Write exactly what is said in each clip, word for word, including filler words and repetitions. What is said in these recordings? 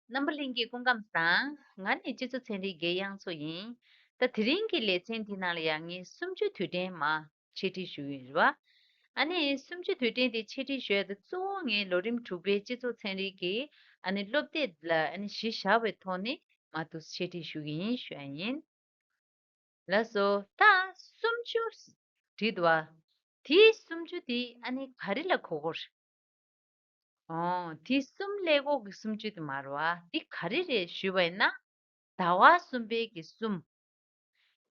རྣམ་པ་ལྷན་རྒྱས་སྐུ་ཁམས་བཟང་། ང་ནི་སྤྱི་ཚོགས་ཚན་རིག་གི་དབྱངས་མཚོ་ཡིན། ད་དེ་རིང་གི་ལེ་ཚན་འདི་ནང་ལ་ཡང་ངས་གསུམ་བཅུ་དུས་དྲན་མ་འཆད་ཁྲིད་ཞུ་གི་ཡིན་རེད་བ། ཨ་ནི་གསུམ་བཅུ་དུས་དྲན་དེ་འཆད་ཁྲིད་ཞུ་ཡ་དེ་གཙོ་བོ་ངས་ལོ་རིམ་དྲུག་པའི་སྤྱི་ཚོགས་ཚན་རིག་གི་ཨ་ནི་སློབ་དེབ་ལ་ཨ་ནི་གཞི་བཞག་པའི་ཐོག་ནས་མ་འདུག་འཆད་ཁྲིད་ཞུ་གི་ཡིན་ཞུ་ཡ་ཡིན། ལགས་སོ། ད་གསུམ་བཅུ་བྲིས་འདུག་བ། དེའི་གསུམ་བཅུ་དེ་ཨ་ནི་ག་རེ་ལ་གོ་དགོས་རེད། ཨོ། དེ་གསུམ་ཀླད་ཀོར་གྱི་སུམ་ཅུ་དེ་མ་རེད་བ། འདི་ག་རེ་རེད་ཞུས་པ་ཡིན་ན། ཟླ་བ་གསུམ་པའི་གི་གསུམ།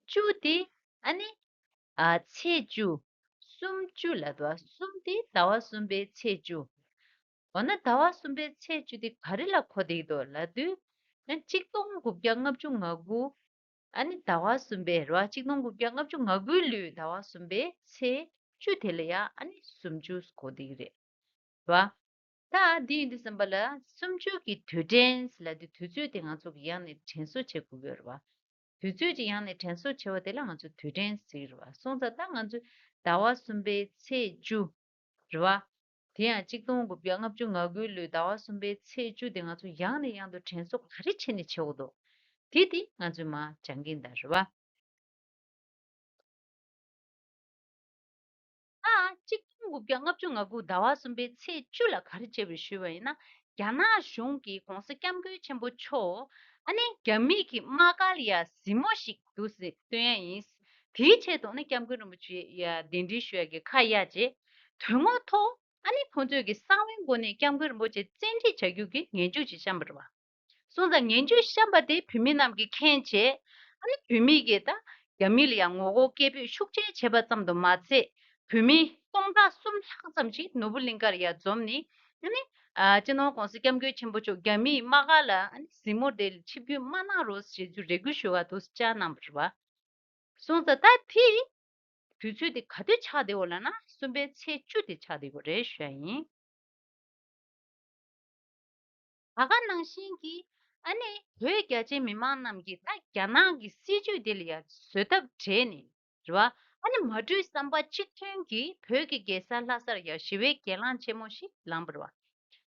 བཅུ་དེ་ཨ་ནི། ཨ། ཚེས་བཅུ། སུམ་ཅུ་ལབ་འདུག་བ། གསུམ་དེ་ཟླ་བ་གསུམ་པའི་ཚེས་བཅུ། འོ་ན་ཟླ་བ་གསུམ་པའི་ཚེས་བཅུ་དེ་ག་རེ་ལ་གོ་བསྡད་འདུག་ལབ་དུས། ཨ། གཅིག་སྟོང་དགུ་བརྒྱ་ལྔ་བཅུ་ང་དགུ། ཨ་ནི་ཟླ་བ་གསུམ་པའི་རེད་བ། གཅིག་སྟོང་དགུ་བརྒྱ་ལྔ་བཅུ་ང་དགུའི་ལོའི་ཟླ་བ་གསུམ་པའི་ཚེས་བཅུ་དེ་ལ་ཡ་ཨ་ནི་སུམ་ཅུ་གོ་བསྡད་ཀྱི་རེད་བ། ད་འདི་ཡིན་དུས་ཙམ་པ་ལ་སུམ་ཅུ་གི་དུས་དྲན་ལབ་དུས་དུས་ཚོད་དེ་ང་ཚོ་གི་ཡང་ནས་དྲན་གསོ་བྱེད་དགོས་ཀྱི་ཡོད་རེད་བ། དུས་ཚོད་ཀྱི་ཡང་ནས་དྲན་གསོ་བྱེད་པ་དེ་ལ་ང་ཚོ་དུས་དྲན་ཟེར་གྱི་རེད་བ། སོང་ཙང་ད་ང་ཚོས་ཟླ་བ་གསུམ་པའི་ཚེས་བཅུ། རེད་བ། དེ་ཡང་གཅིག་སྟོང་དགུ་བརྒྱ་ལྔ་བཅུ་ང་དགུའི་ལོའི་ཟླ་བ་གསུམ་པའི་ཚེས་བཅུ་དེ་ང་ཚོ་ཡང་ནས་ཡང་དུ་དྲན་གསོ་ག་རེ་བྱས་ནས་བྱེད་དགོས་འདུག་དེ་དེ་ང་ཚོས་མར་སྦྱང་གིན་གདའ་རེད་བ། ཨ། གཅིག་སྟོང་དགུ་བརྒྱ་ལྔ་བཅུ་ང་དགུ་ཟླ་བ་གསུམ་པའི་ཚེས་བཅུ་ལ་ག་རེ་བྱས་པ་རེད་ཞུས་པ་ཡིན་ན། རྒྱ་ནག་གཞུང་གིས་༸གོང་ས་༸སྐྱབས་མགོན་ཆེན་པོ་མཆོག་ཨ་ནི་རྒྱ་མི་གི་དམག་སྒར་ལ་ཡ་གཟིགས་མོ་ཞིག་འདུག་སེ་སྟོན་ཡ་ཡིན། དེའི་ཆེད་དུ་ནི་༸སྐྱབས་མགོན་རིན་པོ་ཆེ་ཡ་གདན་འདྲེན་ཞུ་ཡ་གི་ཁ་གཡར་རྗེས། དོན་དངོས་ཐོག་ཨ་ནི་ཁོང་ཚོས་ཀྱི་གསང་བའི་སྒོ་ནས་༸སྐྱབས་མགོན་རིན་པོ་ཆེ་བཙན་ཁྲིད་བྱ་རྒྱུ་གི་ངན་ཇུས་ཅིག་བཤམས་པ་རེད་བ། སོང་ཙང་ངན་ཇུས་བཤམས་པ་དེ་བོད་མི་རྣམས་ཀྱིས་མཁྱེན་བྱས། ཨ་ནི་བོད་མི་གིས་ད་རྒྱ་མི་ལ་ཡང་ངོ་རྒོལ་སྐད་འབོད་ཤུགས་ཆེ་བྱས་པ་ཙམ་དུ་མ་ཚད། བོད་མི་སྟོང་ཕྲག་གསུམ་ལྷག་ཙམ་ཞིག་ནོར་བུ་གླིང་ཁར་ཡར་འཛོམས་ནས། ཨ་ནི། ཨ། སྤྱི་ནོར་༸གོང་ས་༸སྐྱབས་མགོན་ཆེན་པོ་མཆོག་རྒྱ་མིའི་དམག་སྒར་ལ་ཨ་ནི་གཟིགས་མོ་དེ་ཆིབས་བསྒྱུར་མ་གནང་རོགས་ཞེས་རྒྱུ་རེ་སྐུལ་ཞུ་བ་དུ་བཅར་གནང་བ་རེད་བ། སོང་ཙང་ད་དེ། དུས་ཚོད་དེ་ག་དུས་ཆགས་བསྡད་ཡོད་ལབ་ན་གསུམ་པའི་ཚེས་བཅུ་དེ་ཆགས་བསྡད་ཡོད་རེད་ཞུ་ཡ་ཡིན། ད་ག་ནང་བཞིན་གྱི་ཨ་ནི་བོད་རྒྱ་ཆེའི་མི་མང་རྣམས་ཀྱིས་ད་རྒྱ་ནག་གི་སྲིད་ཇུས་དེ་ལ་ཡ་བཟོད་ཐབས་བྲལ་ནས་རེད་བ། ཨ་ནི་མ་གྲོས་བསམ་པ་གཅིག་མཐུན་གྱིས་བོད་ཀྱི་རྒྱལ་ས་ལྷ་སར་ཡ་ཞི་བའི་གྱེན་ལངས་ཆེན་མོ་ཞིག་ལངས་པ་རེད་བ།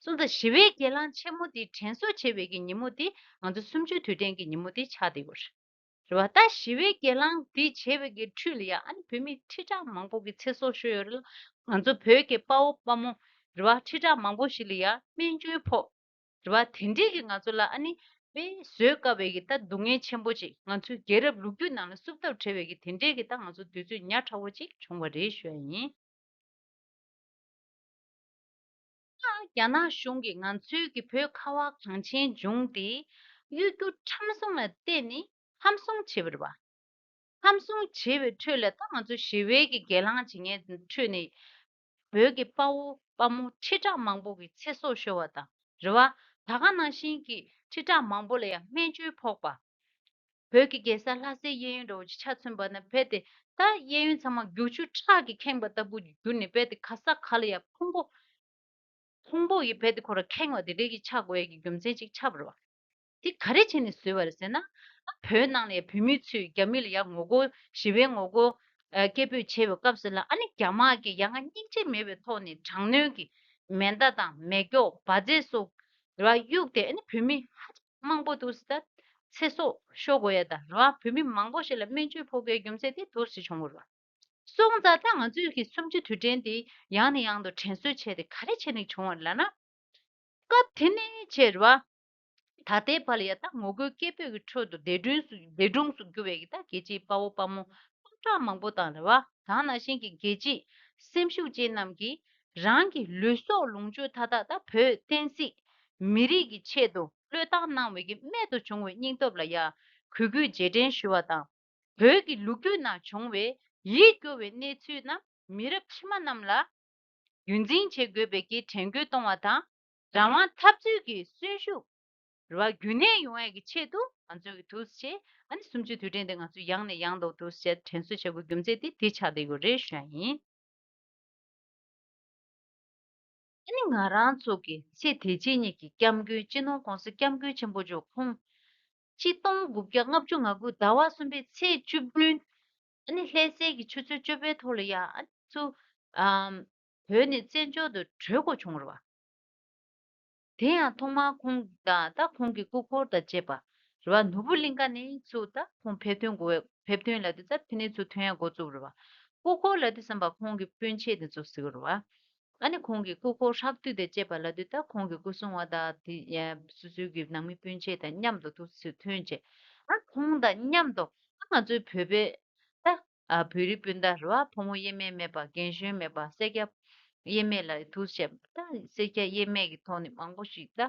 སོང་ཙང་ཞི་བའི་གྱེན་ལངས་ཆེན་མོ་དེ་དྲན་གསོ་བྱེད་པའི་གི་ཉིན་མོ་དེ་ང་ཚོ་གསུམ་བཅུའི་དུས་དྲན་གྱི་ཉིན་མོ་དེ་ཆགས་བསྡད་ཡོད་རེད། རེད་བ། ད་ཞི་བའི་གྱེན་ལངས་འདི་བྱས་པའི་གི་ཁྲོད་ལ་ཡང་ཨ་ནི་བོད་མི་ཁྲི་ཕྲག་མང་པོ་གི་ཚེ་སྲོག་ཤོར་ཡོད་རེད་ལ། ང་ཚོ་བོད་ཀྱི་དཔའ་བོ་དཔའ་མོ་རེད་བ། ཁྲི་ཕྲག་མང་པོ་ཞིག་ལ་ཡང་སྨན་བཅོས་ཕོག་རེད་བ། དེ་འདྲས་ཀྱི་ང་ཚོ་ལ་ཨ་ནི་དཔེ་བཟོད་དཀའ་བའི་གི་ད་སྡུག་བསྔལ་ཆེན་པོ་ཅིག་ང་ཚོའི་རྒྱལ་རབས་ལོ་རྒྱུས་ནང་ལ་བསུབ་ཐབས་བྲལ་བའི་གི་དེ་འདྲས་ཀྱི་ད་ང་ཚོ་དུས་ཚོད་ཉག་ཕྲ་བོ་ཅིག་བྱུང་བ་རེད་ཞུ་ཡ་ཡིན། རྒྱ་ནག་གཞུང་གིས་ང་ཚོའི་གི་བོད་ཁ་བ་གངས་ཅན་ལྗོངས་དེ་གཡོ་སྒྱུ་ཁྲམ་གསུམ་ལ་བརྟེན་ནས་ཧམ་བཟུང་བྱས་པ་རེད་བ། ཧམ་བཟུང་བྱས་པའི་ཁྲོད་ལ་ད་ང་ཚོ་ཞི་བའི་གི་གྱེན་ལངས་བྱེད་མཁན་ཁྲོད་ནས་བོད་ཀྱི་དཔའ་བོ་དཔའ་མོ་ཁྲི་ཕྲག་མང་པོ་གི་ཚེ་སྲོག་ཤོར་བ་དང་རེད་བ། ད་ག་ནང་བཞིན་གྱི་ཁྲི་ཕྲག་མང་པོ་ལ་ཡང་སྨན་བཅོས་ཕོག་པ། བོད་ཀྱི་རྒྱལ་ས་ལྷ་སའི་གཡས་གཡོན་འདྲ་བོ་ཅིག་ཆ་མཚོན་པ་ན་རྦད་དེ་ད་གཡས་གཡོན་ཚང་མ་རྒྱུག་ཆུ་ཁྲག་གིས་ཁེངས་པ་ལྟ་བུ་གྱུར་ནས་རྦད་དེ་ག་ས་ག་ལ་ཡ་ཕུང་པོ་ཕུང་པོ་ཡི་རྦད་དེ་ཁོ་ར་ཁེངས་པ་དེ་འདྲས་ཀྱི་ཆགས་དགོས་ཡ་གི་རྒྱུ་མཚན་ཅིག་ཆགས་པ་རེད་བ། དེ་ག་རེ་བྱས་ནས་བཟོས་པ་རེད་ཟེར་ན། ཨ། བོད་ནང་ལ་ཡ་བོད་མི་ཚོས་རྒྱ་མི་ལ་ཡ་ངོ་རྒོལ་ཞི་བའི་ངོ་རྒོལ་ཨ། སྐད་འབོད་བྱས་པའི་སྐབས་སུ་ལ་ཨ་ནི་རྒྱ་དམག་གིས་ཡ་ང་སྙིང་རྗེ་མེད་པའི་ཐོག་ནས་དྲག་གནོན་གྱི་མེ་མདའ་དང་མེ་སྒྱོགས་འབར་རྫས་སོགས་རེད་བ་གཡུགས་ཏེ་ཨ་ནི་བོད་མི་ཧ་ཅང་མང་པོ་འདུག་སེ་ད་ཚེ་སྲོག་ཤོར་དགོས་ཡ་ད་རེད་བ། བོད་མི་མང་པོ་ཞིག་ལ་སྨན་བཅོས་ཕོག་པའི་རྒྱུ་མཚན་དེ་འདུག་སེ་བྱུང་བ་རེད་བ། སོང་ཙང་ད་ང་ཚོས་ཀྱི་གསུམ་བཅུ་དུས་དྲན་དེ་ཡང་ནས་ཡང་དུ་དྲན་གསོ་བྱས་ཏེ་ག་རེ་བྱས་ནས་བྱུང་བ་རེད་ལབ་ན། སྐབས་དེ་ནས་བྱས་རེད་བ། ད་ལྟའི་བར་ལ་ཡ་ད་ངོ་རྒོལ་སྐད་འབོད་ཀྱི་ཁྲོད་དུ་འདས་གྲོངས་སུ་འདས་གྲོངས་སུ་གྱུར་བའི་གི་ད་རྒྱལ་གཅེས་དཔའ་བོ་དཔའ་མོ་སྟོང་ཕྲག་མང་པོ་དང་རེད་བ། ད་ནང་བཞིན་གྱི་རྒྱལ་གཅེས་སེམས་ཤུགས་ཅན་རྣམས་ཀྱིས་རང་གི་ལུས་སྲོག་ལོངས་སྤྱོད་མཐའ་དག་ད་བོད་བསྟན་སྲིད་མི་རིགས་ཀྱི་ཆེད་དུ་བློས་བཏང་གནང་བའི་གི་རྨད་དུ་བྱུང་བའི་སྙིང་སྟོབས་ལ་ཡ་གུས་བཀུར་རྗེས་དྲན་ཞུ་བ་དང་། བོད་ཀྱི་ལོ་རྒྱུས་ནང་བྱུང་བའི་ཡིད་སྐྱོ་བའི་གནས་ཚུལ་རྣམས་མི་རབས་ཕྱི་མ་རྣམས་ལ་རྒྱུན་འཛིན་བྱེད་དགོས་པའི་གི་དྲན་སྐུལ་གཏོང་བ་དང་། རང་དབང་འཐབ་རྩོད་ཀྱི་གསོན་ཤུགས་རེད་བ་རྒྱུན་གནས་ཡོང་ཡས་ཀྱི་ཆེད་དུ་ང་ཚོས་ཀྱི་འདུག་སེ་ཨ་ནི་གསུམ་བཅུའི་དུས་དྲན་དེ་ང་ཚོས་ཡང་ནས་ཡང་དུ་འདུག་སེ་དྲན་གསོ་བྱེད་དགོས་རྒྱུ་མཚན་དེ་དེ་ཆགས་བསྡད་ཡོད་རེད་ཞུ་ཡ་ཡིན། ཨ་ནི་ང་རང་ཚོ་གི་ཚེ་འདི་ཕྱི་གཉིས་ཀྱི་སྐྱབས་མགོན་སྤྱི་ནོར་༸གོང་ས་༸སྐྱབས་མགོན་ཆེན་པོ་མཆོག་ཁོང་། ཆིག་སྟོང་དགུ་བརྒྱ་ལྔ་བཅུ་ང་དགུ་ཟླ་བ་གསུམ་པའི་ཚེས་བཅུ་བདུན། ཨ་ནི་ལྷ་སའི་གི་ཆུ་ཚོད་བཅུ་པའི་ཐོག་ལ་ཡ་ཨ་ནི་ཚུར། ཨམ། བོད་ནས་བཙན་བྱོལ་དུ་བྲོས་དགོས་བྱུང་བ་རེད་བ། དེ་ཡང་ཐོག་མར་ཁོང་དང་ད་ཁོང་གི་སྐུ་འཁོར་དང་བཅས་པ་རེད་བ། ནོར་བུ་གླིང་ག་ནས་ཚུར་ད་ཁོང་ཕེབས་ཐོན་དགོས། ཕེབས་ཐོན་ལབ་དུས་ཙམ་ཕི་ནས་ཚུར་ཐོན་ཡ་འགོ་བཙུགས་རེད་བ། སྐུ་འཁོར་ལབ་དུས་ཙམ་པ་ཁོང་གི་སྤུན་མཆེད་དེ་ཚོ་ཟེར་གི་རེད་བ། ཨ་ནི་ཁོང་གི་སྐུ་འཁོར་ཧྲག་བསྡུས་དེ་བཅས་པ་ལབ་དུས་ད་ཁོང་གི་སྐུ་སྲུང་བ་དང་དེ་ཡ་སོ་སོའི་གི་ནང་མི་སྤུན་མཆེད་དང་མཉམ་དུ་དུ་ཚུར་ཐོན་བྱས། ཨ་ཁོང་དང་མཉམ་དུ་ཨ་ང་ཚོའི་བོད་པའི་ད་ཨ་བོད་རིགས་སྤུན་ཟླ་རེད་བ། ཕོ་མོ་དབྱེར་མེད་མེད་པ། རྒན་གཞོན་མེད་པ། སེར་སྐྱ་དབྱེར་མེད་ལ་དུ་བྱས་ད་སེར་སྐྱ་དབྱེར་མེད་ཀྱི་ཐོག་ནས་མང་པོ་ཞིག་ད་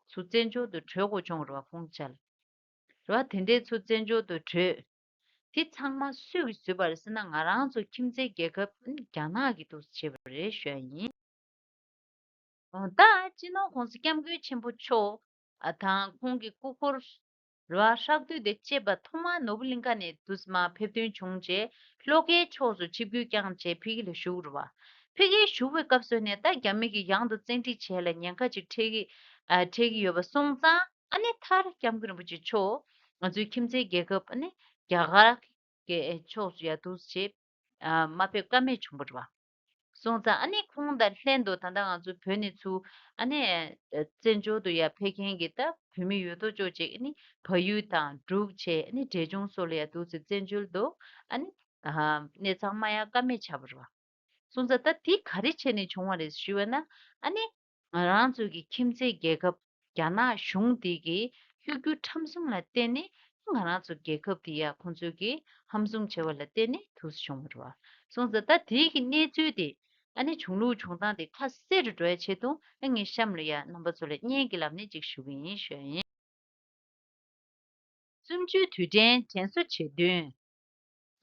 ཚུར་བཙན་བྱོལ་དུ་བྲོས་དགོས་བྱུང་རེད་བ། ཁོང་ཅག་ལ། རེད་བ། དེ་འདྲའི་ཚུར་བཙན་བྱོལ་དུ་བྲོས། དེ་ཚང་མ་སུས་ཀྱིས་བཟོས་པ་རེད་ཟེར་ན་ང་རང་ཚོ་ཁྱིམ་མཚེས་རྒྱལ་ཁབ་རྒྱ་ནག་གིས་འདུག་བྱས་པ་རེད་ཞུ་ཡ་ཡིན། འོ་ད་སྤྱི་ནོར་༸གོང་ས་༸སྐྱབས་མགོན་ཆེན་པོ་མཆོག་ཨ་དང་ཁོང་གི་སྐུ་འཁོར་རེད་བ། ཧྲག་བསྡུས་དེ་བཅས་པ་ཐོག་མར་ནོར་བུ་གླིང་ག་ནས་འདུག་མར་ཕེབས་ཐོན་བྱུང་རྗེས་ལྷོ་ཁའི་ཕྱོགས་སུ་ཆིབས་བསྒྱུར་བསྐྱངས་རྗེས་ཕ་གི་ལ་བཞུགས་རེད་བ། ཕ་གིར་བཞུགས་པའི་སྐབས་སུ་ནས་ད་རྒྱ་མི་གིས་ཡང་དུ་བཙན་ཁྲིད་བྱས་ལ་ཉེན་ཁ་ཅིག་འཕྲད་ཀྱི་ཨ་འཕྲད་ཀྱི་ཡོད་པ་སོང་ཙང་། ཨ་ནི་མཐར་སྐྱབས་མགོན་རིན་པོ་ཆེ་མཆོག་ང་ཚོའི་ཁྱིམ་མཚེས་རྒྱལ་ཁབ་ཨ་ནི་རྒྱ་གར་གྱི་ཕྱོགས་སུ་ཡར་འདུག་བྱས་ཨ་མ་ཕེབས་ཀ་མེད་བྱུང་བ་རེད་བ། སོང་ཙང་ཨ་ནི་ཁོང་དང་ལྷན་དུ་ད་ལྟ་ང་ཚོ་བོད་ནས་ཚུར་ཨ་ནི་བཙན་བྱོལ་དུ་ཡར་ཕེབས་མཁན་གྱི་ད་བོད་མི་ཡོད་དོ་ཅོག་ཅིག་ཨ་ནི་བལ་ཡུལ་དང་འབྲུག་བྱས་ཨ་ནི་འབྲས་ལྗོངས་སོགས་ལ་ཡར་འདུག་བྱས་བཙན་བྱོལ་དུ་ཨ་ནི་ཨ་གནས་ཚང་མ་ཡར་ཀ་མེད་ཆགས་པ་རེད་བ། སོང་ཙང་ད་དེ་ག་རེ་བྱས་ནས་བྱུང་བ་རེད་ཞུས་པ་ན། ཨ་ནི་ང་རང་ཚོ་གི་ཁྱིམ་མཚེས་རྒྱལ་ཁབ་རྒྱ་ནག་གཞུང་དེ་གི་གཡོ་སྒྱུ་ཁྲམ་གསུམ་ལ་བརྟེན་ནས་ང་རང་ཚོ་རྒྱལ་ཁབ་དེ་ཡ་ཁོང་ཚོས་གི་ཧམ་བཟུང་བྱས་པ་ལ་བརྟེན་ནས་དུས་སུ་བྱུང་བ་རེད་བ། སོང་ཙང་ད་དེ་གི་གནས་ཚུལ་དེ་ཨ་ནི་བྱུང་ལུགས་བྱུང་སྟངས་དེ་ཁ་གསལ་རུ་འགྲོ་ཡ་ཆེད་དུ་ཨ་ངས་གཤམ་ལ་ཡ་རྣམ་པ་ཚོ་ལ་བརྙན་གྱི་ལམ་ནས་ཅིག་ཞུ་གི་ཡིན་ཞུ་ཡ་ཡིན། གསུམ་བཅུའི་དུས་དྲན་དྲན་གསོ་བྱེད་འདུན།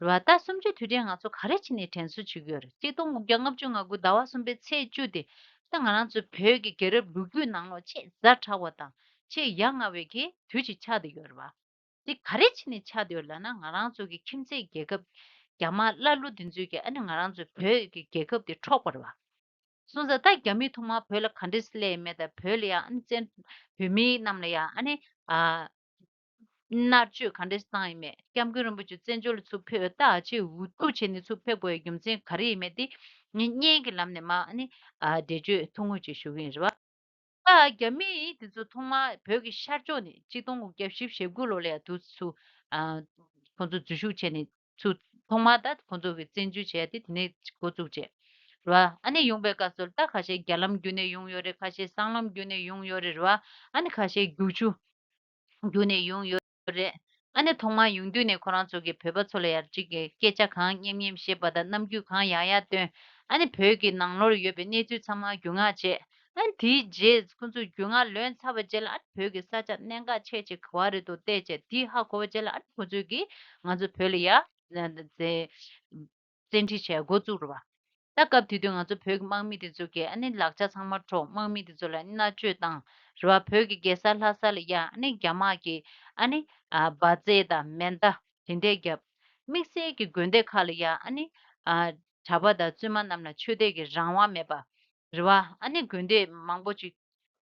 རེད་བ། ད་གསུམ་བཅུའི་དུས་དྲན་ང་ཚོ་ག་རེ་བྱས་ནས་དྲན་གསོ་བྱེད་ཀྱི་ཡོད་རེད། གཅིག་སྟོང་དགུ་བརྒྱ་ལྔ་བཅུ་ང་དགུ་ཟླ་བ་གསུམ་པའི་ཚེས་བཅུ་དེ་ད་ང་རང་ཚོའི་བོད་ཀྱི་རྒྱལ་རབས་ལོ་རྒྱུས་ནང་ལོགས་ཆེས་ཛ་དྲག་པ་དང་ཆེས་ཡ་ང་བའི་གི་དུས་ཅིག་ཆགས་བསྡད་ཡོད་རེད་བ། དེ་ག་རེ་བྱས་ནས་ཆགས་བསྡད་ཡོད་ལབ་ན། ང་རང་ཚོ་གི་ཁྱིམ་མཚེས་རྒྱལ་ཁབ་རྒྱ་དམར་ཀླ་ཀློ་དེ་ཚོས་ཀྱི་ཨ་ནི་ང་རང་ཚོའི་བོད་ཀྱི་རྒྱལ་ཁབ་དེ་འཕྲོག་པ་རེད་བ། སོང་ཙང་ད་རྒྱ་མིས་ཐོག་མར་བོད་ལ་ག་འདྲས་སླེབས་ཡོད་མེད་དང་། བོད་ལ་ཡང་ཨ་ནི་བཙན་བོད་མི་རྣམས་ལ་ཡང་ཨ་ནི་ཨ་མནར་གཅོད་ག་འདྲས་བཏང་ཡོད་མེད། སྐྱབས་མགོན་རིན་པོ་ཆེ་བཙན་བྱོལ་ལ་ཚུར་ཕེབས་ད་ཨ་ཅེ་འུ་ཐུག་བྱས་ནས་ཚུར་ཕེབས་དགོས་ཡ་རྒྱུ་མཚན་ག་རེ་ཡོད་མེད་དེ་ངས་བརྙན་གྱི་ལམ་ནས་མར་ཨ་ནི་ཨ་འགྲེལ་བརྗོད་ཐུང་ངུ་ཅིག་ཞུ་གི་ཡིན་རེད་བ། ད་རྒྱ་མི་དེ་ཚོ་ཐོག་མར་བོད་ཀྱི་ཤར་ཕྱོགས་ནས་གཅིག་སྟོང་དགུ་བརྒྱ་བཞི་བཅུ་ཞེ་དགུ་ལོ་ལ་ཡ་དུས་སུ་ཨ་ཁོང་ཚོ་འཛུལ་ཞུགས་བྱས་ནས་ཚུར་ཐོག་མར་ད་ཁོང་ཚོ་གི་བཙན་འཛུལ་བྱས་ཏེ་དེ་ནས་འགོ་བཙུགས་བྱས་རེད་བ། ཨ་ནི་ཡོང་པའི་སྐབས་སུ་ད་ཁ་ཤས་རྒྱ་ལམ་བརྒྱུད་ནས་ཡོང་ཡོད་རེད། ཁ་ཤས་སྲང་ལམ་བརྒྱུད་ནས་ཡོང་ཡོད་རེད་རེད་བ། ཨ་ནི་ཁ་ཤས་རྒྱུག་ཆུ་བརྒྱུད་ནས་ཡོང་ཡོད་རེད། ཨ་ནི་ཐོག་མར་ཡོང་དུས་ནས་ཁོ་རང་ཚོ་གིས་བོད་པ་ཚོ་ལ་ཡར་གཅིག་གི་སྐད་ཆ་གང་སྙན་སྙན་བཤད་པ་དང་རྣམ་འགྱུར་གང་ཡག་ཡག་སྟོན། ཨ་ནི་བོད་ཀྱི་ནང་ལོགས་ཡོད་པའི་གནས་ཚུལ་ཚང་མ་རྒྱུས་མངའ་བྱས། ཨ་ནི་དེའི་རྗེས་ཁོ་ཚོས་རྒྱུས་མངའ་ལོན་ཚར་བའི་རྗེས་ལ་ཨ་ནི་བོད་ཀྱི་ས་ཆ་གནད་འགག་ཆེ་ཆེ་ག་བ་རེད་འདུག་བལྟས་བྱས་དེ་ཧ་གོ་བའི་རྗེས་ལ་ཨ་ནི་ཁོ་ཚོས་ཀྱིས་ང་ཚོ་བོད་ལ་ཡར་བཙན་ཁྲིད་བྱས་འགོ་བཙུགས་རེད་བ། ད་སྐབས་དེ་དུས་ང་ཚོ་བོད་ཀྱི་དམག་མི་དེ་ཚོ་གིས་ཨ་ནི་ལག་ཆ་ཚང་མ་འཕྲོག་དམག་མི་དེ་ཚོ་ལ་མནར་གཅོད་བཏང་རེད་བ། བོད་ཀྱི་རྒྱལ་ས་ལྷ་ས་ལ་ཡ་ཨ་ནི་རྒྱ་དམག་གིས་ཨ་ནི་ཨ་འབར་རྫས་དང་མེ་མདའ་དེ་འདྲས་བརྒྱབ། དམིགས་བསལ་གྱི་དགོན་སྡེ་ཁག་ལ་ཡ་ཨ་ནི་ཨ་གྲྭ་པ་དང་བཙུན་མ་རྣམས་ལ་ཆོས་དད་ཀྱི་རང་དབང་མེད་པ་རེད་བ། ཨ་ནི་དགོན་སྡེ་མང་པོ་ཅིག་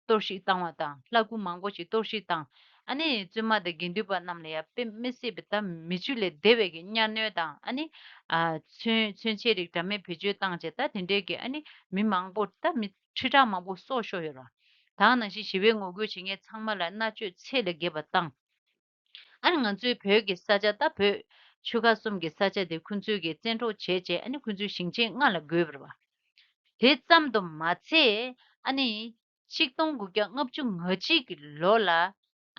གཏོར་བཤིག་བཏང་བ་དང་། ལྷ་སྐུ་མང་པོ་ཞིག་གཏོར་བཤིག་བཏང་། ཨ་ནི་བཙུན་མ་དང་དགེ་འདུན་པ་རྣམས་ལ་ཡང་དཔེ་མི་སྲིད་པའི་ད་མི་ཆུ་ལས་བདེ་བའི་གི་གཉའ་གནོན་དང་། ཨ་ནི་ཨ་མཚོན་མཚོན་ཆས་རིགས་འདྲ་མིན་བེད་སྤྱོད་བཏང་བྱས་ད་དེ་འདྲའི་གི་ཨ་ནི་མི་མང་པོ་ད་མི་ཁྲི་ཕྲག་མང་པོ་སྲོག་ཤོར་ཡོད་ར། ད་ག་ནང་བཞིན་ཞི་བའི་ངོ་རྒོལ་བྱེད་མཁན་ཚང་མ་ལ་མནར་གཅོད་ཚད་ལས་བརྒལ་བ་བཏང་། ཨ་ནི་ང་ཚོའི་བོད་ཀྱི་ས་ཆ་ད་བོད་ཆོལ་ཁ་གསུམ་གྱི་ས་ཆ་དེ་ཁོ་ཚོས་ཀྱིས་བཙན་འཕྲོག་བྱས་རྗེས་ཨ་ནི་ཁོ་ཚོའི་ཞིང་ཆེན་ལྔ་ལ་བགོས་པ་རེད་བ། དེ་ཙམ་དུ་མ་ཚད་ཨ་ནི་ཆིག་སྟོང་དགུ་བརྒྱ་ལྔ་བཅུ་ང་གཅིག་གི་ལོ་ལ་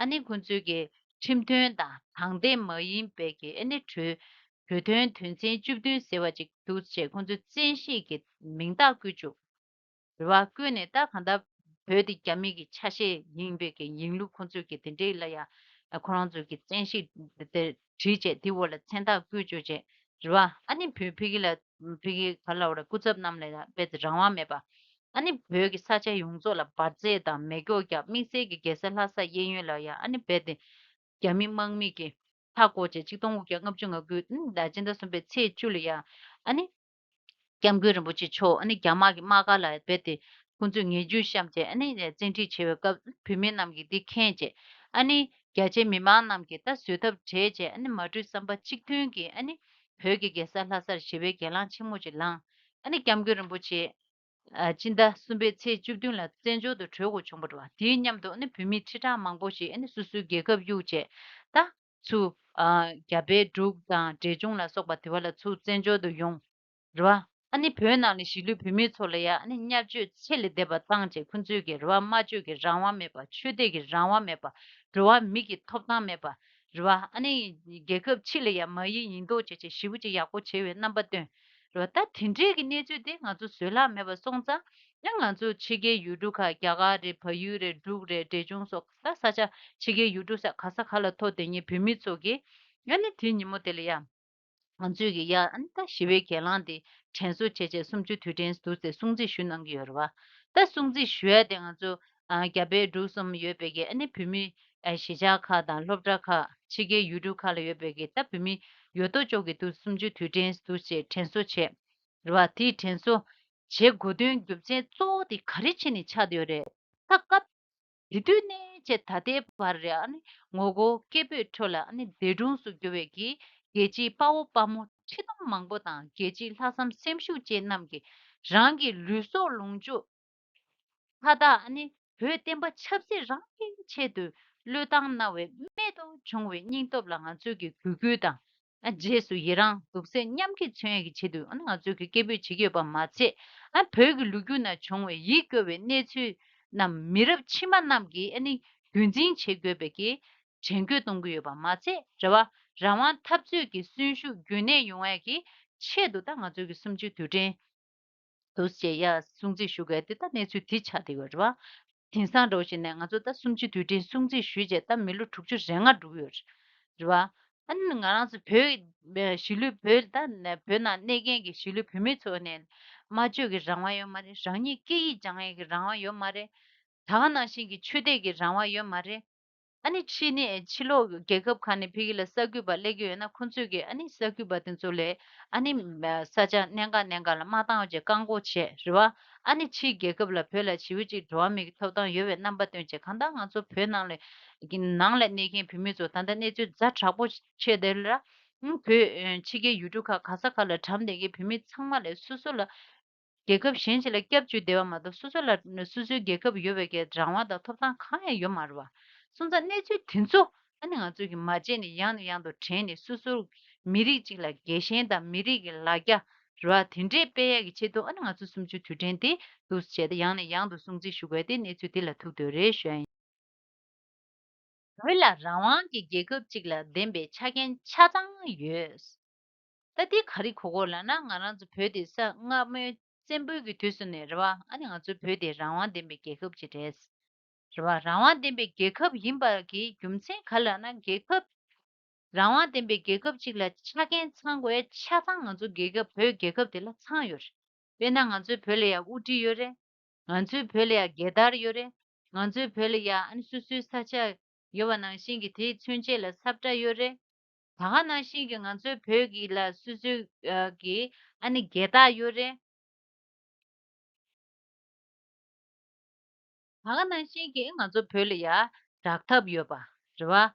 ཨ་ནི་ཁོ་ཚོས་ཀྱིས་ཁྲིམས་མཐུན་དང་དྲང་བདེན་མ་ཡིན་པའི་གི་ཨ་ནི་གྲོས་གྲོས་མཐུན་དོན་ཚན་བཅུ་བདུན་ཟེར་བ་ཅིག་འདུག་ཅེས་ཁོ་ཚོས་བཙན་ཤེད་ཀྱིས་མིང་རྟགས་བཀོད་བཅུག་རེད་བ། བཀོད་ནས་ད་གང་ལྟར་བོད་དེ་རྒྱ་མི་གི་ཆ་ཤས་ཡིན་པའི་གི་ཡིན་ལུགས་ཁོང་ཚོས་ཀྱི་དེ་འདྲའི་ལ་ཡ་ཁོ་རང་ཚོས་ཀྱི་བཙན་ཤེད་དེ་བྲིས་བྱས་དེ་འོག་ལ་མཚན་རྟགས་བཀོད་བཅུག་བྱས་རེད་བ། ཨ་ནི་བོད་ཕ་གི་ལ་ཕ་གི་ག་ལ་བ་ར་སྐུ་ཚབ་རྣམས་ལ་ཡ་དཔེ་དེ་རང་དབང་མེད་པ། ཨ་ནི་བོད་ཀྱི་ས་ཆ་ཡོངས་རྫོགས་ལ་འབར་རྫས་དང་མེ་སྒྱོགས་བརྒྱབ། དམིགས་བསལ་གྱི་རྒྱལ་ས་ལྷ་ས་གཡས་གཡོན་ལ་ཡ་ཨ་ནི་རྦད་དེ་རྒྱ་མི་དམག་མི་གིས་མཐའ་བསྐོར་བྱས་ཆིག་སྟོང་དགུ་བརྒྱ་ལྔ་བཅུ་ང་དགུ་ཟླ་སྤྱི་ཟླ་གསུམ་པའི་ཚེས་བཅུ་ལ་ཡ་ཨ་ནི་སྐྱབས་མགོན་རིན་པོ་ཆེ་མཆོག་ཨ་ནི་རྒྱ་དམག་གི་དམག་སྒར་ལ་རྦད་དེ་ཁོང་ཚོས་ངན་ཇུས་བཤམས་བྱས་ཨ་ནི་བཙན་ཁྲིད་བྱས་པའི་སྐབས་བོད་མི་རྣམས་ཀྱིས་འདི་མཁྱེན་བྱས་ཨ་ནི་རྒྱ་ཆེའི་མི་མང་རྣམས་ཀྱིས་ད་བཟོད་ཐབས་བྲལ་བྱས་ཨ་ནི་མ་གྲོས་བསམ་པ་གཅིག་མཐུན་གྱིས་ཨ་ནི་བོད་ཀྱི་རྒྱལ་ས་ལྷ་སར་ཞི་བའི་གྱེན་ལངས་ཆེན་མོ་ཅིག་ལངས། ཨ་ནི་སྐྱབས་མགོན་རིན་པོ་ཆེ་ ཨ་སྤྱི་ཟླ་གསུམ་པའི་ཚེས་བཅུ་བདུན་ལ་བཙན་བྱོལ་དུ་བྲོས་དགོས་བྱུང་བ་རེད་བ། དེའི་མཉམ་དུ་ཨ་ནི་བོད་མི་ཁྲི་ཕྲག་མང་པོ་ཞིག་ཨ་ནི་སོ་སོའི་རྒྱལ་ཁབ་གཡུགས་བྱས་ད་ཚུར་ཨ་རྒྱ་བལ་འབྲུག་དང་འབྲས་ལྗོངས་ལ་སོགས་པ་དེ་བ་ལ་ཚུར་བཙན་བྱོལ་དུ་ཡོང་། རེད་བ། ཨ་ནི་བོད་ནང་ནས་གཞིས་ལུས་བོད་མི་ཚོ་ལ་ཡ་ཨ་ནི་བརྙས་བཅོས་ཆེ་ལས་འདས་པ་བཏང་བྱས་ཁོང་ཚོས་ཀྱི་རེད་བ། སྨྲ་བརྗོད་ཀྱི་རང་དབང་མེད་པ། ཆོས་དད་ཀྱི་རང་དབང་མེད་པ། འགྲོ་བ་མི་གི་ཐོབ་ཐང་མེད་པ། རེད་བ། ཨ་ནི་རྒྱལ་ཁབ་ཕྱི་ལ་ཡ་མ་ཡིན་ཡིན་མདོག་བྱས་བྱས་ཞེ་པོ་ཅིག་ཡག་པོ་བྱས་པའི་རྣམ་པ་སྟོན། རེད་བ། ད་དེ་འདྲའི་གི་གནས་ཚུལ་དེ་ང་ཚོ་བཟོད་གླགས་མེད་པ་སོང་ཙང་ཡང་ང་ཚོ་ཕྱི་རྒྱལ་ཡུལ་གྲུ་ཁག་རྒྱ་གར་རེད། བལ་ཡུལ་རེད། འབྲུག་རེད། འབྲས་ལྗོངས་སོགས་ད་ས་ཆ་ཕྱི་རྒྱལ་ཡུལ་གྲུ་ས་ག་ས་ག་ལ་ཐོག་བསྡད་མཁན་བོད་མི་ཚོ་གིས་ཡང་ནི་དེ་ཉིན་མོ་དེ་ལ་ཡ། ང་ཚོས་ཀྱི་ཡ་ཨ་ནི་ད་ཞི་བའི་གྱེན་ལངས་དེ་དྲན་གསོ་བྱས་བྱས་གསུམ་བཅུ་དུས་དྲན་འདུག་ཟེར་སྲུང་བརྩི་ཞུ་གནང་གི་ཡོད་རེད་བ། ད་སྲུང་བརྩི་ཞུ་ཡ་དེ་ང་ཚོ་ཨ་རྒྱ་བལ་འབྲུག་གསུམ་ཡོད་པའི་གི་ཨ་ནི་བོད་མི་ཨ་གཞིས་ཆགས་ཁག་དང་སློབ་གྲྭ་ཁག་ཕྱི་རྒྱལ་ཡུལ་གྲུ་ཁག་ལ་ཡོད་པའི་གི་ད་བོད་མི་ཡོད་དོ་ཅོག་གི་འདུག་གསུམ་བཅུ་དུས་དྲན་འདུག་ཟེར་དྲན་གསོ་བྱས་རེད་བ། དེའི་དྲན་གསོ་བྱེད་དགོས་དོན་རྒྱུ་མཚན་གཙོ་བོ་དེ་ག་རེ་བྱས་ནས་ཆགས་བསྡད་ཡོད་རེད། ད་སྐབས་དེ་དུས་ནས་བྱས་ད་ལྟའི་བར་རེ་ཨ་ནི་ངོ་རྒོལ་སྐད་འབོད་ཁྲོད་ལ་ཨ་ནི་འདས་གྲོངས་སུ་གྱུར་བའི་གི་རྒྱལ་གཅེས་དཔའ་བོ་དཔའ་མོ་ཁྲི་སྟོང་མང་པོ་དང་རྒྱལ་གཅེས་ལྷག་བསམ་སེམས་ཤུགས་ཅན་རྣམས་ཀྱིས་རང་གི་ལུས་སྲོག་ལོངས་སྤྱོད་མཐའ་དག་ཨ་ནི་བོད་བསྟན་པ་ཆབ་སྲིད་རང་གི་ཆེད་དུ་བློས་བཏང་གནང་བའི་རྨད་དུ་བྱུང་བའི་སྙིང་སྟོབས་ལ་ང་ཚོས་ཀྱི་གུས་བཀུར་དང་། ཨ་རྗེས་སུ་ཡི་རང་གདུང་སེམས་མཉམ་སྐྱེད་མཚོན་ཡས་ཀྱི་ཆེད་དུ་ཨ་ནི་ང་ཚོས་ཀྱི་སྐད་འབོད་བྱེད་ཀྱི་ཡོད་པ་མ་ཚད། ཨ་བོད་ཀྱི་ལོ་རྒྱུས་ནང་བྱུང་བའི་ཡིད་སྐྱོ་བའི་གནས་ཚུལ་རྣམས་མི་རབས་ཕྱི་མ་རྣམས་ཀྱིས་ཨ་ནི་རྒྱུན་འཛིན་བྱེད་དགོས་པའི་གི་དྲན་སྐུལ་གཏོང་གི་ཡོད་པ་མ་ཚད་རེད་བ། རང་དབང་འཐབ་རྩོད་ཀྱི་གསོན་ཤུགས་རྒྱུན་གནས་ཡོང་ཡས་ཀྱི་ཆེད་དུ་ད་ང་ཚོས་ཀྱི་གསུམ་བཅུའི་དུས་དྲན་འདུག་ཅེས་ཡ་སྲུང་བརྩི་ཞུ་དགོས་དེ་ད་གནས་ཚུལ་དེ་ཆགས་བསྡད་ཡོད་རེད་བ། དེང་སང་འདྲ་བོ་ཞིག་ནས་ང་ཚོ་ད་གསུམ་བཅུའི་དུས་དྲན་སྲུང་བརྩི་ཞུས་རྗེས་ད་མི་ལོ་དྲུག་ཅུ་རེ་ལྔ་འགྲོ་གི་ཡོད་རེད་བ། ཨ་ནི་ང་རང་ཚོ་བོད་གཞིས་ལུས་བོད་ད་ནས་བོད་ནང་གནས་མཁན་གྱི་གཞིས་ལུས་བོད་མི་ཚོ་ནས་སྨྲ་བརྗོད་ཀྱི་རང་དབང་ཡོད་མ་རེད། རང་ཉིད་སྐད་ཡིག་སྦྱང་ཡས་ཀྱི་རང་དབང་ཡོད་མ་རེད། ད་ག་ནང་བཞིན་གྱི་ཆོས་དད་ཀྱི་རང་དབང་ཡོད་མ་རེད། ཨ་ནི་ཕྱི་ནས་ཕྱི་ལོགས་རྒྱལ་ཁབ་ཁག་ནས་ཕ་གི་ལ་གསར་འགོད་པ་སླེབས་ཀྱི་ཡོད་ན་ཁོང་ཚོས་ཀྱི་ཨ་ནི་གསར་འགོད་པ་དེ་ཚོ་ལས་ཨ་ནི་ས་ཆ་གནད་འགག་གནད་འགག་ལ་མ་བཏང་བ་བྱས་བཀག་འགོག་བྱས་རེད་བ། ཨ་ནི་ཕྱིའི་རྒྱལ་ཁབ་ལ་བོད་ལ་ཞེ་པོ་ཅིག་འགྲོ་བ་མིའི་ཐོབ་ཐང་ཡོད་པའི་རྣམ་པ་སྟོན་བྱས་གང་ལྟར་ང་ཚོ་བོད་ནང་ལ་གི་ནང་ལ་གནས་མཁན་བོད་མི་ཚོ་ད་ལྟ་གནས་ཚུལ་ཛ་དྲག་པོ་ཆེ་དེ་ལ་ཨང་བོད་ཕྱི་རྒྱལ་ཡུལ་གྲུ་ཁག་ག་ས་ག་ལ་གྲམ་བསྡད་མཁན་བོད་མི་ཚང་མ་ལས་སོ་སོ་ལ་རྒྱལ་ཁབ་གཞན་ཞིག་ལ་སྐྱབས་བཅོལ་བསྡད་པ་མ་གཏོགས་སོ་སོ་ལ་སོ་སོའི་རྒྱལ་ཁབ་ཡོད་པའི་གི་རང་དབང་དང་ཐོབ་ཐང་གང་ཡང་ཡོད་མ་རེད་བ། སོང་ཙང་གནས་ཚུལ་དེ་ཚོ་ཨ་ནི་ང་ཚོས་ཀྱི་མ་བརྗེད་ནས་ཡང་ནས་ཡང་དུ་དྲན་ནས་སོ་སོར་མི་རིགས་གཅིག་ལ་དགེ་ཞེན་དང་མི་རིགས་ཀྱི་ལ་རྒྱ་རེད་བ་དེ་འདྲས་སྤེལ་ཡག་གི་ཆེད་དུ་ཨ་ནི་ང་ཚོ་གསུམ་བཅུའི་དུས་དྲན་དེ་འདུག་བྱས་ཏེ་ཡང་ནས་ཡང་དུ་སྲུང་བརྩི་ཞུ་དགོས་དེ་གནས་ཚུལ་དེ་ལ་ཐུག་དོད་རེད་ཞུ་ཡ་ཡིན། བོད་ལ་རང་དབང་གི་རྒྱལ་ཁབ་ཅིག་ལ་བདེན་པའི་ཆ་རྐྱེན་ཆ་ཚང་ཡོད། ད་འདི་ག་རེ་གོ་དགོས་ལབ་ན་ང་རང་ཚོ་བོད་དེ་ས་སྔ་མོའི་བཙན་པོའི་གི་དུས་སུ་ནས་རེད་བ། ཨ་ནི་ང་ཚོ་བོད་དེ་རང་དབང་ལྡན་པའི་རྒྱལ་ཁབ་ཅིག་རེད། རེད་བ། རང་དབང་ལྡན་པའི་རྒྱལ་ཁབ་ཡིན་པ་གི་རྒྱུ་མཚན་ག་ལབ་ན་རྒྱལ་ཁབ་རང་དབང་ལྡན་པའི་རྒྱལ་ཁབ་ཅིག་ལ་ཆ་རྐྱེན་ཚང་དགོས་ཆ་ཚང་ང་ཚོ་རྒྱལ་ཁབ་བོད་རྒྱལ་ཁབ་དེ་ལ་ཚང་ཡོད་རེད། དཔེར་ན་ང་ཚོའི་བོད་ལ་ཡང་དབུ་ཁྲིད་ཡོད་རེད། ང་ཚོའི་བོད་ལ་ཡང་རྒྱལ་དར་ཡོད་རེད། ང་ཚོའི་བོད་ལ་ཡང་ཨ་ནི་སོ་སོའི་ས་ཆ་ཡོད་པ་ནང་བཞིན་གྱི་དེའི་མཚོན་བྱེད་ལ་ས་བཀྲ་ཡོད་རེད། ད་ག་ནང་བཞིན་གྱི་ང་ཚོའི་བོད་ཀྱི་ལ་སོ་སོའི་ཨ་གི་ཨ་ནི་རྒྱལ་རྟགས་ཡོད་རེད། ད་ག་ནང་བཞིན་གྱི་ང་ཚོ་བོད་ལ་ཡ་དྲག་འཐབ་ཡོད་པ་རེད་བ།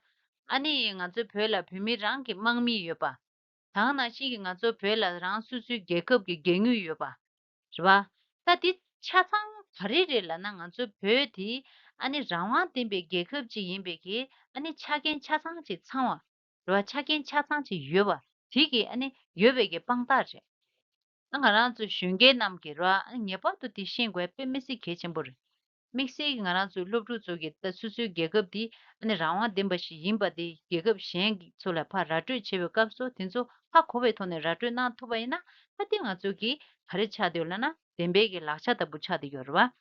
ཨ་ནི་ང་ཚོ་བོད་ལ་བོད་མི་རང་གི་དམག་མི་ཡོད་པ། ད་ག་ནང་བཞིན་གྱི་ང་ཚོ་བོད་ལ་རང་སོ་སོའི་རྒྱལ་ཁབ་ཀྱི་རྒྱལ་དངུལ་ཡོད་པ་རེད་བ། ད་འདི་ཆ་ཚང་ག་རེ་རེད་ལབ་ན་ང་ཚོ་བོད་དེ་ཨ་ནི་རང་དབང་ལྡན་པའི་རྒྱལ་ཁབ་ཅིག་ཡིན་པའི་གི་ཨ་ནི་ཆ་རྐྱེན་ཆ་ཚང་ཅིག་ཚང་བ་རེད་བ། ཆ་རྐྱེན་ཆ་ཚང་ཅིག་ཡོད་པ་དེ་གི་ཨ་ནི་ཡོད་པའི་གི་དཔང་རྟགས་རེད། ང་རང་ཚོ་གཞོན་སྐྱེས་རྣམས་ཀྱིས་ར་ངེས་པར་དུ་དེ་ཤེས་དགོས་དཔེ་མི་སྲིད་གལ་ཆེན་པོ་རེད། དམིགས་བསལ་གྱིས་ང་རང་ཚོའི་སློབ་ཕྲུག་ཚོ་གིས་ད་སོ་སོའི་རྒྱལ་ཁབ་འདི་ཨ་ནི་རང་དབང་ལྡན་པ་ཞིག་ཡིན་པ་དེ་རྒྱལ་ཁབ་གཞན་གྱི་ཚོ་ལ་ཕར་ར་སྤྲོད་བྱེད་པའི་སྐབས་སུ་དེ་ཚོ་ཧ་གོ་བའི་ཐོག་ནས་ར་སྤྲོད་གནང་ཐུབ་པ་ཡིན་ན་ད་དེ་ང་ཚོ་གིས་ག་རེ་ཆགས་བསྡད་ཡོད་ལབ་ན་བདེན་པའི་གི་ལག་ཆ་ལྟ་བུ་ཆགས་བསྡད་ཡོད་རེད་བ།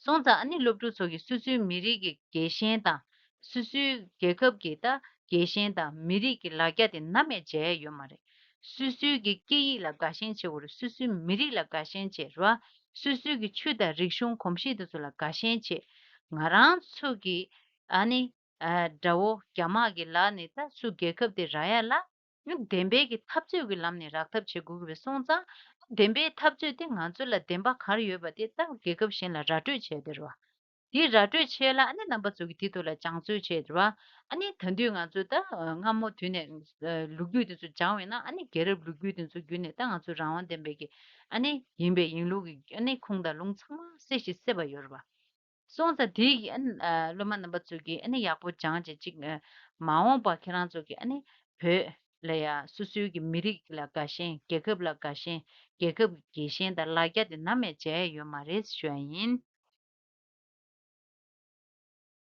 སོང་ཙང་ཨ་ནི་སློབ་ཕྲུག་ཚོ་གིས་སོ་སོའི་མི་རིགས་ཀྱི་རྒྱལ་ཞེན་དང་། སོ་སོའི་རྒྱལ་ཁབ་ཀྱི་ད་རྒྱལ་ཞེན་དང་མི་རིགས་ཀྱི་ལ་རྒྱ་དེ་ནམ་ཡང་བརྗེད་ཡ་ཡོད་མ་རེད། སོ་སོའི་གི་སྐད་ཡིག་ལ་དགའ་ཞེན་བྱེད་དགོས་རེད། སོ་སོའི་མི་རིགས་ལ་དགའ་ཞེན་བྱེད་རེད་བ། སོ་སོའི་གི་ཆོས་དང་རིག་གཞུང་གོམས་གཤིས་དེ་ཚོ་ལ་དགའ་ཞེན་བྱེད། ང་རང་ཚོ་གི་ཨ་ནི་ཨ་དགྲ་བོ་རྒྱ་དམག་གི་ལག་ནས་ད་སུ་རྒྱལ་ཁབ་དེ་རག་ཡ་ལ། བདེན་པའི་གི་འཐབ་རྩོད་ཀྱི་ལམ་ནས་རག་ཐབས་བྱེད་དགོས་ཀྱི་རེད། སོང་ཙང་བདེན་པའི་འཐབ་རྩོད་དེ་ང་ཚོ་ལ་བདེན་པ་ག་རེ་ཡོད་པ་དེ་ད་རྒྱལ་ཁབ་གཞན་ལ་ར་སྤྲོད་བྱས་དེ་རེད་བ། དེ་ར་སྤྲོད་ཆེད་ལ་ཨ་ནི་རྣམ་པ་ཚོ་གི་དེ་ཐོག་ལ་སྦྱང་བརྩོན་བྱས་རེད་བ། ཨ་ནི་ད་དུས་ང་ཚོ་ད་སྔ་མོ་དུས་ནས་ལོ་རྒྱུས་དེ་ཚོ་སྦྱང་བས་ན་ཨ་ནི་རྒྱལ་རབས་ལོ་རྒྱུས་དེ་ཚོ་བརྒྱུད་ནས་ད་ང་ཚོ་རང་དབང་ལྡན་པའི་གི་ཨ་ནི་ཡིན་པའི་ཡིན་ལུགས་ཀྱི་ཨ་ནི་ཁུངས་དང་ལུང་ཚང་མ་གསལ་ཞིང་གསལ་བ་ཡོད་རེད་བ། སོང་ཙང་དེ་གི་ཨ་ནི་སློབ་མ་རྣམ་པ་ཚོ་གིས་ཨ་ནི་ཡག་པོ་སྦྱངས་བྱས་ཅིག་མ་འོངས་པ་ཁྱེད་རང་ཚོ་གི་ཨ་ནི་བོད་ལ་ཡ་སོ་སོའི་གི་མི་རིགས་ལ་དགའ་ཞེན། རྒྱལ་ཁབ་ལ་དགའ་ཞེན། རྒྱལ་ཁབ་ཀྱི་དགེ་ཞེན་དང་ལ་རྒྱ་དེ་ནམ་ཡང་བརྗེད་ཡ་ཡོད་མ་རེད་ཞུ་ཡ་ཡིན།